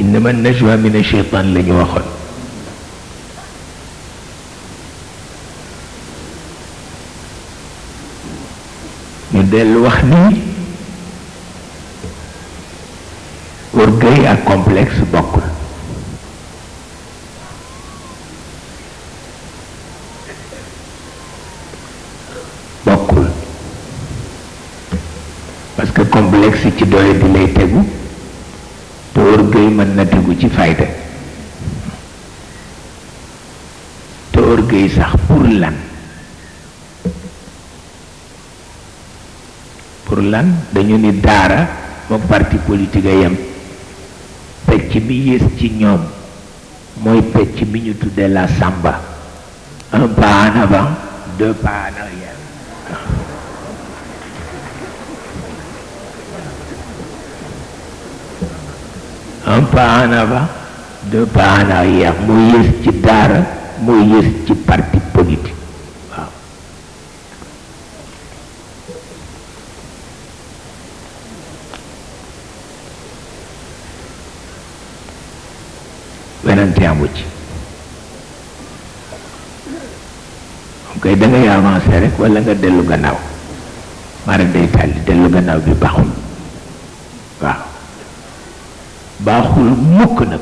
innama najwa min ash-shaytan la ñu waxoon ñu dellu wax ni orgueil ak complexe bokkul parce que complexe ci doole di lay tegu te orgueil mën na tegu ci fayda te orgueil sax pour lan dañu ni daara moom parti politique a yem pecc mi yées ci ñoom mooy pecc mi ñu tuddee la samba un pas en avant deux pas en arrière un pas en avant deux pas en arrière moo yées ci daara moo yées ci parti politique waaw wenante amu ci moom kay da ngay avancer rek wala nga dellu gannaaw mara day tàlli dellu gannaaw bi baaxul waaw baaxul mukk nag